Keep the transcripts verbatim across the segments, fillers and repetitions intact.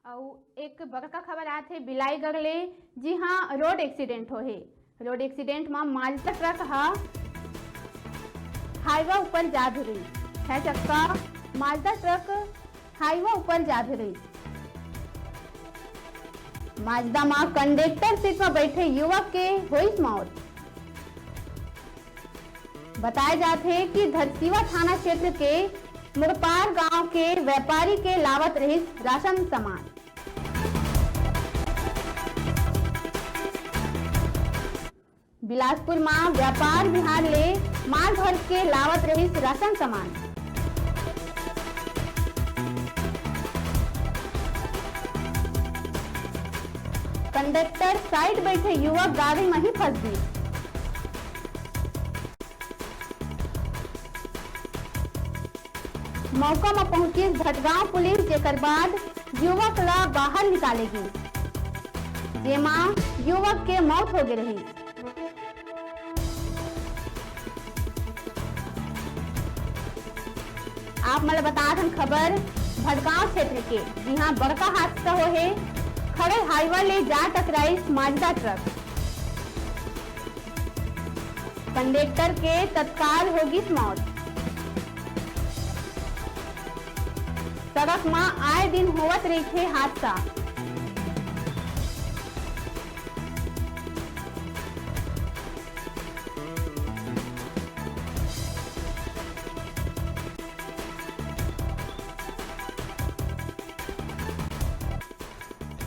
अउ एक बड़का खबर आत हे बिलाईगढ़ ले। जी हाँ, रोड एक्सीडेंट होहे। रोड एक्सीडेंट म माजदा ट्रक ह हाईवा ऊपर जा भिरिस। छै चक्का माजदा ट्रक हाईवा ऊपर जा भिरिस। माजदा म कंडक्टर सीट म बैठे युवक के होइस मौत। बताए जात हे कि धरसीवा थाना क्षेत्र के मुड़पार गांव के व्यापारी के लावत रहिस राशन सामान। बिलासपुर म व्यापार विहार ले माल भर के लावत रहिस राशन सामान। कंडक्टर साइड बैठे युवक गाड़ी म ही फंस गिस। मौका म पहुंचिस भटगांव पुलिस, जेकर बाद युवक ला बाहर निकाले गिस, जेमा युवक के मौत हो गे रहिस। आप मन ल बतात हन खबर भटगांव क्षेत्र के, जिहां बड़का हादसा होहे। खड़े हाईवा ले जा टकराइस माजदा ट्रक। कंडक्टर के तत्काल हो गिस मौत। सड़क म आए दिन होवत रहिथे हादसा।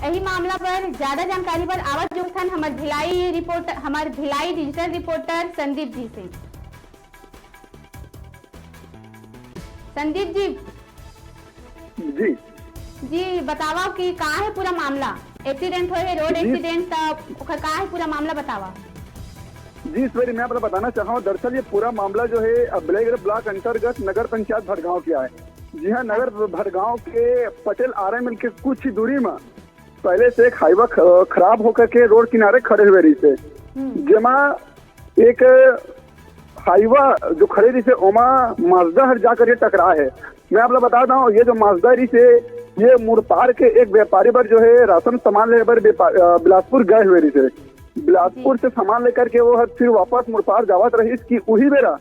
एही मामला पर ज्यादा जानकारी बर आवत जुड़थन हमर भिलाई रिपोर्टर, हमर भिलाई डिजिटल रिपोर्टर संदीप जी से। संदीप जी। जी। जी, बतावा कि का हे पूरा मामला? एक्सीडेंट होए हे, रोड जी। एक्सीडेंट, त ओकर का हे पूरा मामला, बतावा। जी ईश्वरी, मैं आप ला बताना चाहूँ, दरअसल ये पूरा मामला जो है, अ, बिलाईगढ़ ब्लॉक अंतर्गत नगर पंचायत भटगांव के आए। जी हाँ, नगर भटगांव के पटेल आरा मिल के कुछ ही दूरी में पहले से एक हाईवा ख-, खराब होकर के रोड किनारे खड़े हुए रहिसे। हम्म। जेमा एक हाईवा जो खड़े रहिसे, ओमा माजदा हर जाकर ये टकरा है। मैं आप ला बता दूं, ये जो माजदा रहिसे, ये मुड़पार के एक व्यापारी बर जो है राशन सामान ले बर बेपा-, अ, बिलासपुर गए हुए रहिसे। बिलासपुर जी। से सामान लेकर के वो हर फिर वापस मुड़पार जावत रहिस कि उही बेरा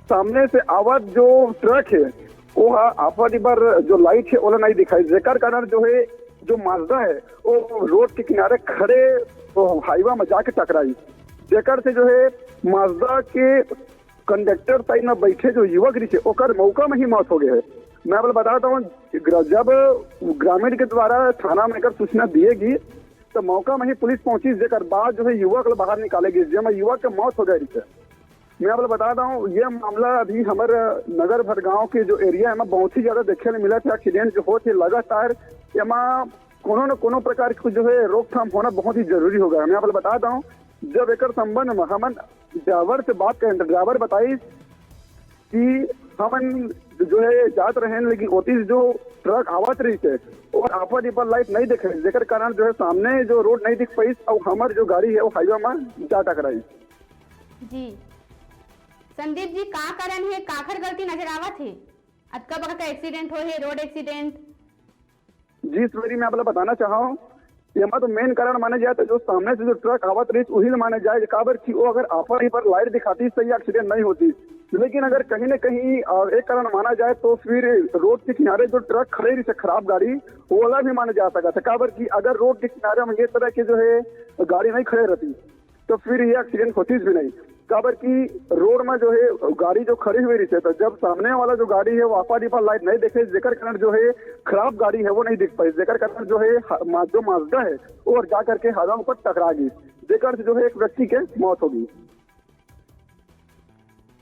सामने से आवत जो ट्रक है, वो ह आफा डिब्बा जो लाइट है, ओला नहीं दिखाई, जेकर कारण जो है, जो माजदा है, वो रोड के किनारे खड़े वो हाईवा में जाके टकराई, जेकर से जो है, माजदा के कंडक्टर साइड में बैठे जो युवक रहिसे, ओकर मौका में ही मौत हो गए है। मैं आप ला बता दूं, ग्र-, जब ग्रामीण के द्वारा थाना में एकर सूचना दिए गी, तो मौका में ही पुलिस पहुंची, जेकर बाद जो है, युवक ला बाहर निकाले गी, जेमा युवक के मौत हो गए रहिसे। मैं आप ला बता दूं, ये मामला अभी हमर नगर भटगांव के जो एरिया है, एमा बहुत ही ज्यादा देखे ले मिलत है। एक्सीडेंट जो होत है लगातार, एमा कोनो न कोनो प्रकार के जो है रोकथाम होना बहुत ही जरूरी हो गया है। मैं आप ला बता दूं, जब एकर संबंध में हमन ड्राइवर से बात करें तो ड्राइवर बताइस कि हमन जो है जात रहे हैं, लेकिन ओती जो ट्रक आवत रहिसे और आफा डिब्बा लाइट नहीं देखे, जेकर कारण जो है सामने जो रोड नहीं दिख पाइस और हमर जो गाड़ी है वो हाईवे में जा टकराइस। जी। संदीप जी, का कारण हे, काखर गलती नजर आवत हे? अतका बड़का एक्सीडेंट होए हे, रोड एक्सीडेंट। जी ईश्वरी, मैं आप ला बताना चाहूँ, एमा तो मेन कारण माने जाए तो जो सामने से जो ट्रक आवत रहिस, उही ला माने जाए, काबर कि वो अगर आफा डिब्बा लाइट दिखातिस तो ये एक्सीडेंट नहीं होतिस। लेकिन अगर कहीं ना कहीं, अ, एक कारण माना जाए तो फिर रोड के किनारे जो ट्रक खड़े रहिसे खराब गाड़ी, ओला भी माने जा सकत है, काबर कि अगर रोड के किनारे में ये तरह के जो है गाड़ी नहीं खड़े रहतिस, तो फिर ये एक्सीडेंट होतिस भी नहीं। काबर कि रोड में जो है गाड़ी जो खड़ी हुई रहिसे, तो जब सामने वाला जो गाड़ी है वो आफा डिब्बा लाइट नहीं देखे, जेकर कारण जो है खराब गाड़ी है वो नहीं दिख पाई, जेकर कारण जो है हा-, मा-, जो माजदा है वो और जा करके हाईवा पर टकरा गई, जेकर से जो है एक व्यक्ति के मौत हो गई।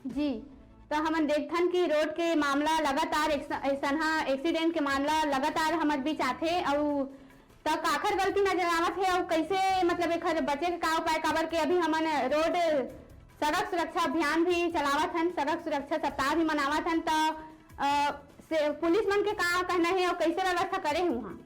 जी, तो हमन देखथन कि रोड के मामला लगातार एक स-, ऐसनहा एक्सीडेंट के मामला लगातार हमर बीच आथे, अउ त काखर गलती नजर आवत हे, अउ कैसे, मतलब, एखर बचे के का उपाय? काबर के अभी हमन रोड सड़क सुरक्षा अभियान भी चलावत हन, सड़क सुरक्षा सप्ताह भी मनावत हन, त, अ, से पुलिस मन के का कहना हे अउ कैसे व्यवस्था करे हे उहाँ?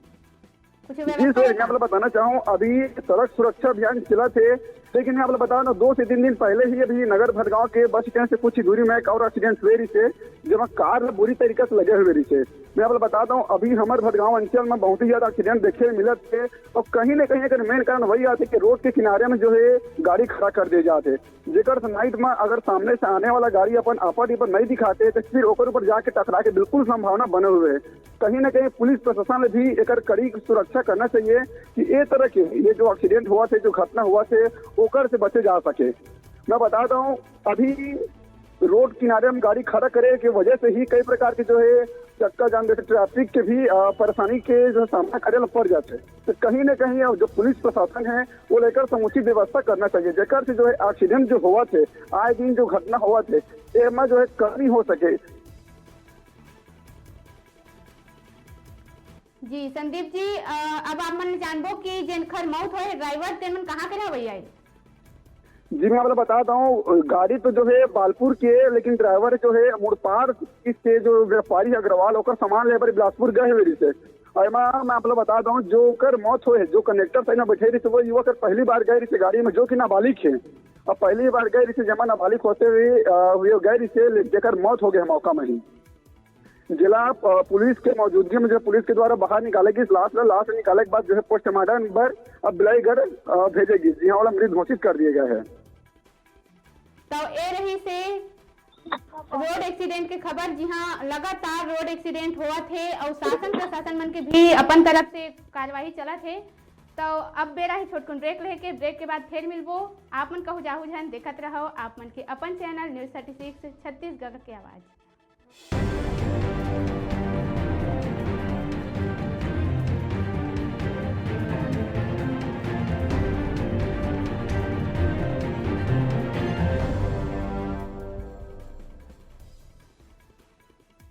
कुछ जी व्यवस्था सर, हे मैं का? आप लोग बताना चाहूँ, अभी सड़क सुरक्षा अभियान चलत हे, लेकिन मैं आप लोग बता दूं, दो से तीन दिन पहले ही अभी नगर भटगांव के बस स्टैंड से कुछ ही दूरी में एक और एक्सीडेंट हुए रहिसे, जेमा कार ल बुरी तरीका से लगे हुए रहिसे। मैं आप ल बता दऊं, अभी हमर भटगांव अंचल में बहुत ही ज्यादा एक्सीडेंट देखे मिलत हे और कहीं ना कहीं अगर मेन कारण वही आथे कि रोड के किनारे में जो है गाड़ी खड़ा कर दिए जाते, जेकर से नाइट में अगर सामने से आने वाला गाड़ी अपन अपर ऊपर नहीं दिखाते तो फिर ओकर ऊपर जाके टकरा के बिल्कुल संभावना बने हुए है। कहीं ना कहीं पुलिस प्रशासन ने भी एकर कड़ी सुरक्षा करना चाहिए कि ए तरह के ये जो एक्सीडेंट हुआ थे, जो घटना हुआ थे, ओकर से बचे जा सके। मैं बता दूं, अभी रोड किनारे में गाड़ी खड़ा करे के वजह से ही कई प्रकार के जो है चक्का जाम जैसे ट्रैफिक के भी अ, परेशानी के जो सामना करे ला पड़ जाते। तो कहीं ना कहीं अब जो पुलिस प्रशासन है वो लेकर समुचित व्यवस्था करना चाहिए, जेकर से जो है एक्सीडेंट जो हुआ थे, आए दिन जो घटना हुआ थे, एमा जो है कमी हो सके। जी संदीप जी, अ, अब आप मन जानबो कि जेनखर मौत होए ड्राइवर तेमन कहाँ के रहवैया ए? जी मैं आप ल बता दूं, गाड़ी तो जो है बालपुर के है, लेकिन ड्राइवर जो है मुड़पार के जो व्यापारी अग्रवाल ओकर सामान लेबर बिलासपुर गए हुए रहिसे। और एमा मैं आप ल बता दूं, जो ओकर मौत होए, जो कंडक्टर साइड में बैठे रहिसे, वो युवक पहली बार गए रहिसे गाड़ी में, जो कि नाबालिग है। अब पहली बार गए रहिसे, जेमा नाबालिग होते हुए अ, हुए गए रहिसे, ले- जेकर मौत हो गए मौका में ही। जिला अ, पुलिस के मौजूदगी में जो पुलिस के द्वारा बाहर निकाले गई लाश ला, लाश निकाले के बाद जो है पोस्टमार्टम बर अब बिलाईगढ़ अ, भेजे गई, जिहां वाला मृत घोषित कर दिए गए हैं। तो ए रहिसे रोड एक्सीडेंट के खबर, जिहां लगातार रोड एक्सीडेंट होवत हे और शासन प्रशासन मन के भी अपन तरफ से कार्यवाही चलत हे। तो अब बेरा ही छोटकुन ब्रेक लेके, ब्रेक के बाद फिर मिलबो। आप मन कहू जाहू झन, देखत रहो आप मन के अपन channel news thirty six Chhattisgarh के आवाज।